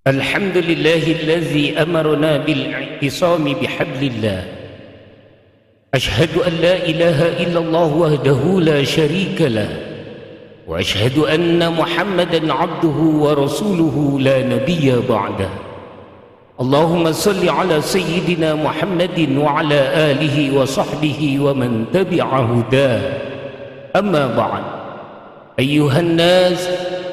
Alhamdulillahillazi amarna bil-i'tisami bihablillah. Ashhadu an la ilaha illallah wahdahu la syarika lah. Wa ashhadu anna Muhammadan abduhu wa rasuluhu la nabiyya ba'dah. Allahumma salli ala sayyidina Muhammadin wa ala alihi wa sahbihi wa man tabi'a hudah. Amma ba'd. Ayyuhan nas,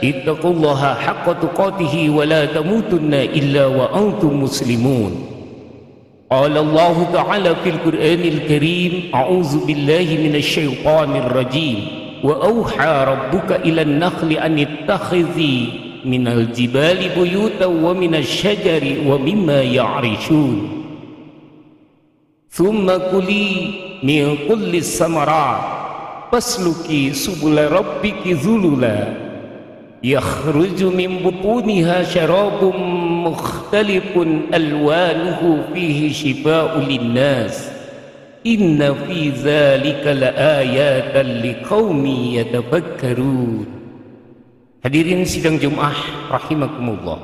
ittaqullaha haqqa tuqatihi wa la tamutunna illa wa antum muslimun. Qala Allahu ta'ala fil Qur'anil Karim, a'udzu billahi minasy syaithanir rajim. Wa auha rabbuka ilan nakhli an ittakhidhi minal jibali buyutan wa minasy syajari wa mimma ya'rishun. Thumma kuli min kulli samarat fasluki subula rabbiki zulula yakhruju min butuniha syarabun mukhtalifun alwanuhu fihi shifaa'un linnas. Inna fi dzalika laayatan liqaumin yatafakkarun. Hadirin sidang Jumat rahimakumullah.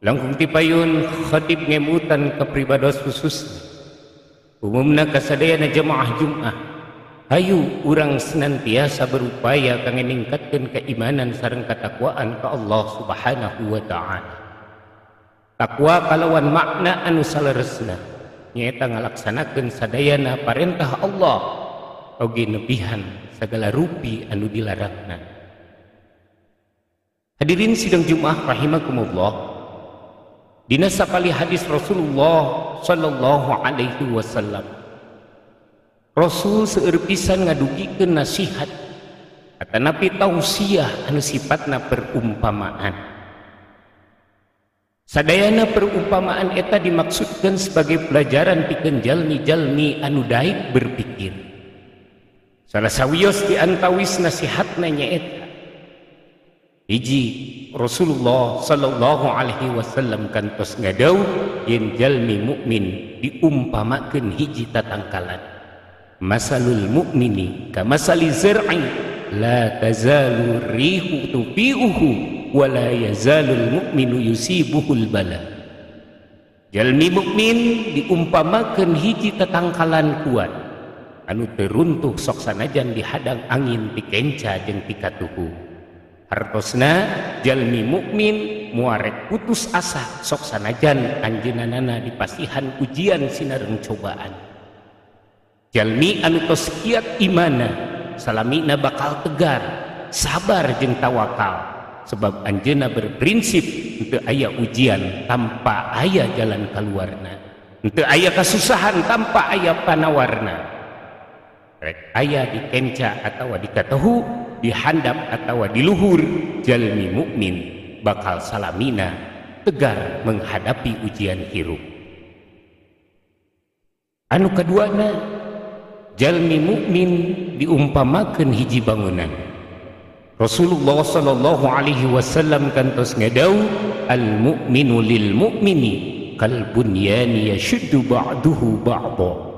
Langkung tipayun khatib ngemutan kapribados khususna umumna kasadayana jamaah Jumat. Hayu urang senantiasa berupaya kangge ningkatkeun keimanan sareng katakwaan ka Allah Subhanahu wa ta'ala. Takwa kalawan makna anu saleresna nyaeta ngalaksanakeun sadayana parentah Allah oge nebihan sagala rupi anu dilarangna. Hadirin sidang Jumat rahimakumullah. Dina sapali hadis Rasulullah sallallahu alaihi wasallam, Rasul seueur pisan ngadugikeun nasihat atanapi tausiah anu sifatna perumpamaan. Sadayana perumpamaan eta dimaksudkeun sebagai pelajaran pikeun jalmi-jalmi anu daek berpikir. Salah sawios di antawis nasihatna nyaeta hiji, Rasulullah sallallahu alaihi wasallam kantos ngadawuh yen jalmi mukmin diumpamakeun hiji tatangkalan. Masalul mu'mini kamasali zar'i la tazalu rihu tufi'uhu wa la yazalul mu'minu yusibuhul bala. Jalmi mukmin diumpamakeun hiji tatangkalan kuat anu teu runtuh sok sanajan dihadang angin ti kenca jeung ti katuhu. Hartosna jalmi mukmin muarek putus asa sok sanajan anjeunna dipasihan ujian sinareng cobaan. Jalmi anu tos kiat imana salamina bakal tegar, sabar jeung tawakal sebab anjeunna berprinsip henteu aya ujian tanpa aya jalan kaluarna, henteu aya kasusahan tanpa aya panawarna. Rek aya dikenca atawa dikatahu, dihandap atawa diluhur, jalmi mukmin bakal salamina tegar menghadapi ujian hirup. Anu kaduana, jalmi mukmin diumpamakeun hiji bangunan. Rasulullah sallallahu alaihi wasallam kantos ngadawuh, al mu'minu lil mu'mini kal bunyani yashuddu ba'duhu ba'dha.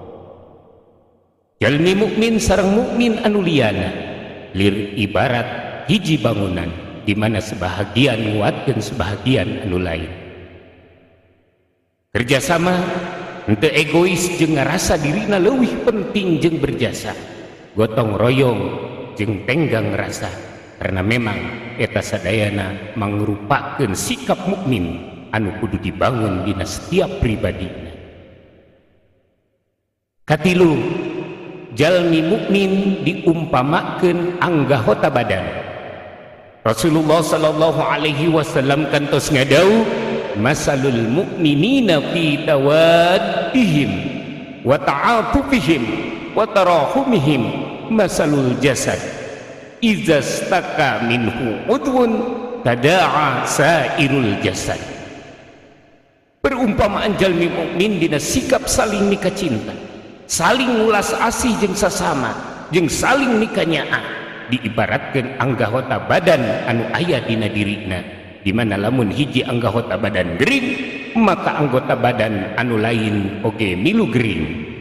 Jalmi mukmin sareng mukmin anu liyana lir ibarat hiji bangunan di mana sebahagian nguatkeun sebahagian anu lain. Kerjasama henteu egois jeung ngarasa dirina leuwih penting jeung berjasa, gotong royong jeung tenggang rasa, karena memang eta sadayana mangrupakeun sikap mukmin anu kudu dibangun dina setiap pribadina. Katilu, jalmi mukmin diumpamakeun anggahota badan. Rasulullah sallallahu alaihi wasallam kantos ngadawuh, masalul mu'minina fi tawaddihim wa ta'atufihim wa tarahumihim masalul jasad idza staka minhu udwun tada'a sairul jasad. Perumpamaan jalmi mukmin dina sikap saling mika cinta, saling ngulas asih jeung sasama, jeung saling mikanyaah, diibaratkeun anggahota badan anu aya dina dirina, di mana lamun hiji anggota badan gering maka anggota badan anu lain oge milu gering.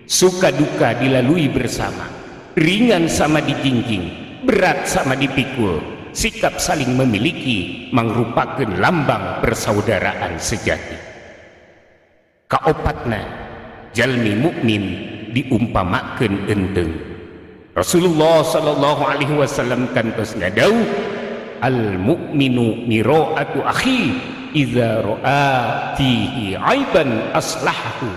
Suka duka dilalui bersama, ringan sama dijinjing, berat sama dipikul. Sikap saling memiliki mangrupakeun lambang persaudaraan sejati. Kaopatna, jalmi mukmin diumpamakeun enteng. Rasulullah sallallahu alaihi wasallam kantos ngadau, al mukminu miro'atu akhi idza ra'a fihi aiban aslahu.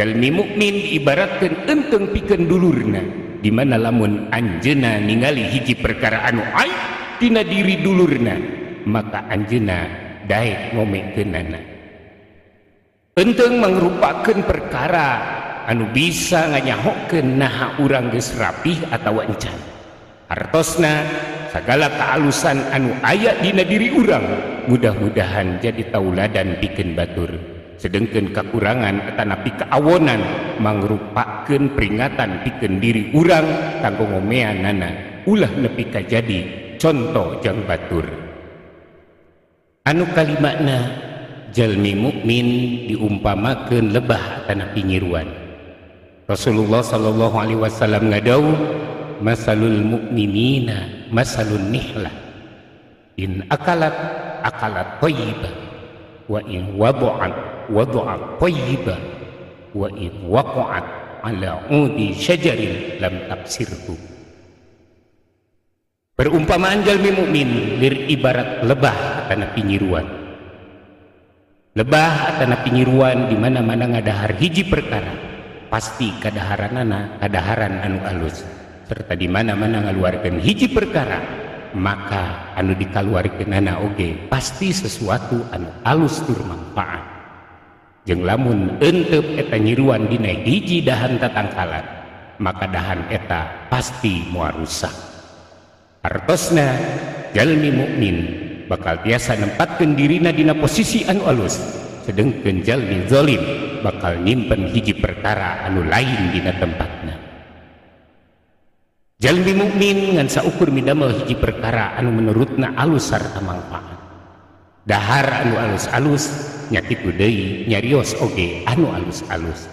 Jalmi mukmin diibaratkeun enteng pikeun dulurna, di mana lamun anjeunna ningali hiji perkara anu aib tina diri dulurna, maka anjeunna daek ngomekeunana. Enteng mangrupakeun perkara anu bisa nganyahokeun naha urang geus rapih atawa encan. Hartosna sagala kaalusan anu aya dina diri urang mudah-mudahan jadi tauladan pikeun batur. Sedengkeun kakurangan atanapi kaawonan mangrupakeun peringatan pikeun diri urang kanggo ngomeanana ulah nepi ka jadi contoh jang batur. Anu kalimakna, jalmi mukmin diumpamakeun lebah atanapi nyiruan. Rasulullah sallallahu alaihi wasallam ngadau, masalul mukminina masalun nihlah, in akalat akalat thayyibah, wa in wada'at wada'at thayyibah, wa in waqa'at ala udi syajarin lam taksirhu. Perumpamaan jalmi mukmin lir ibarat lebah atanapi nyiruan. Lebah atanapi nyiruan di mana-mana ngadahar hiji perkara pasti kadaharanana kadaharan anu alus, serta di mana-mana ngaluarkeun hiji perkara maka anu dikaluarkeunana oge pasti sesuatu anu alus tur manfaat. Jeung lamun entep eta nyiruan dina hiji dahan tatangkalan, maka dahan eta pasti moal rusak. Artosna jalmi mukmin bakal tiasa nempatkeun dirina dina posisi anu alus, sedengkeun jalmi zalim bakal nyimpen hiji perkara anu lain dina tempatna. Jalmi mukmin ngan saukur midamel hiji perkara anu menurutna alus sarta mangfaat. Dahar anu alus-alus nya kitu deui nyarios oge anu alus-alus.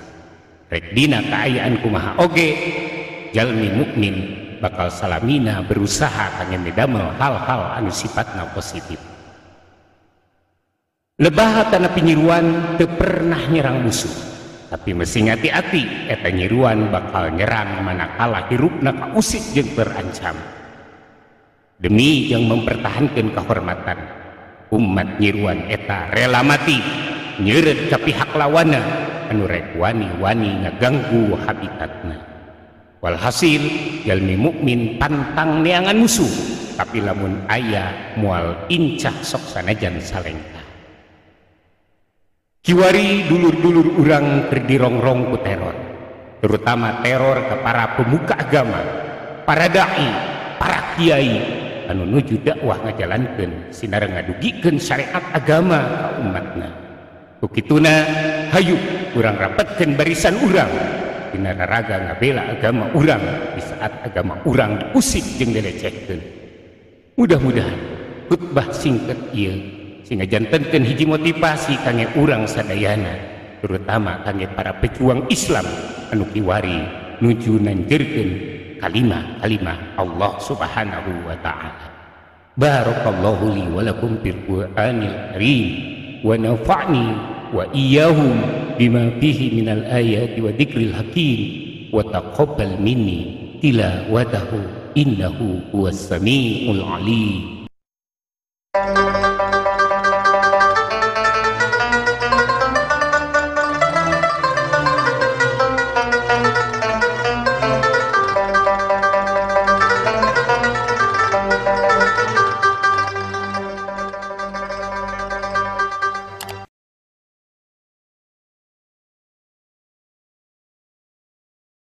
Rek dina kaayaan kumaha oge jalmi mukmin bakal salamina berusaha kangge midamel hal-hal anu sifatna positif. Lebah atanapi nyiruan teu pernah nyerang musuh, tapi mesti ngati-ati eta nyiruan bakal nyerang manakala hirupna kausik jeung terancam. Demi yang mempertahankan kehormatan umat, nyiruan eta rela mati nyeureut ka pihak lawana anu rek wani-wani ngaganggu habitatna. Walhasil jalmi mukmin pantang neangan musuh, tapi lamun aya moal incah sok sanajan salengkah. Kiwari dulur-dulur urang keur dirongrong ku teror, terutama teror ke para pemuka agama, para dai, para kiai anu nuju dakwah ngajalankeun sinar ngadugikeun syariat agama ka umatna. Ku kituna hayu urang rapetkeun barisan urang dina raraga ngabela agama urang di saat agama urang diusik jeung dilecehkeun. Mudah-mudahan khutbah singkat ieu sehingga jantenkeun hiji motivasi kangge urang sadayana, terutama kangge para pejuang Islam anu kiwari nuju nanjeurkeun kalimah-kalimah Allah Subhanahu wa ta'ala. Barakallahu li wa lakum fil Qur'anil karim wa nafa'ni wa iyyahum bima fihi minal ayati wa dzikril hakim wa taqabbal minni tilawatahu innahu huwas samiul alim.